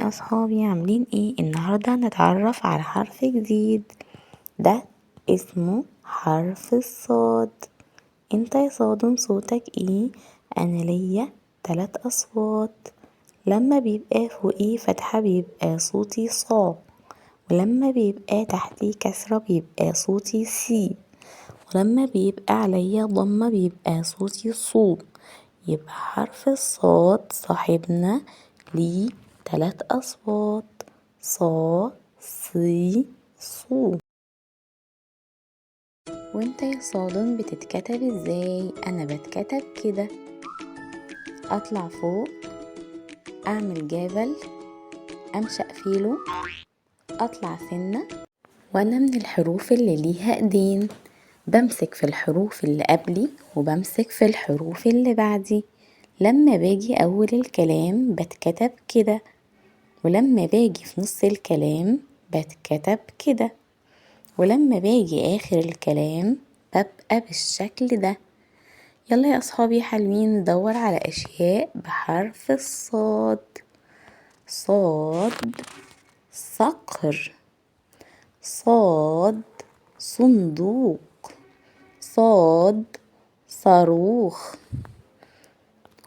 يا أصحابي، عاملين ايه؟ النهاردة هنتعرف على حرف جديد، ده اسمه حرف الصاد. انت يا صاد صوتك ايه؟ انا ليا 3 اصوات. لما بيبقى فوقي فتحة بيبقى صوتي صا، ولما بيبقى تحتي كسرة بيبقى صوتي سي، ولما بيبقى عليا ضمة بيبقى صوتي صو. يبقى حرف الصاد صاحبنا ليه 3 أصوات، صا سي صو. وانت يا صاد بتتكتب ازاي؟ انا بتكتب كده، اطلع فوق، اعمل جبل، امشأ فيلو، اطلع سنة. وانا من الحروف اللي ليها ايدين، بمسك في الحروف اللي قبلي وبمسك في الحروف اللي بعدي. لما باجي اول الكلام بتكتب كده، ولما باجي في نص الكلام بتكتب كده، ولما باجي اخر الكلام ببقى بالشكل ده. يلا يا اصحابي حلوين ندور على اشياء بحرف الصاد. صاد صقر، صاد صندوق، صاد صاروخ.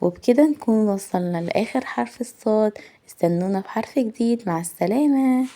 وبكده نكون وصلنا لآخر حرف الصاد. استنونا بحرف جديد. مع السلامة.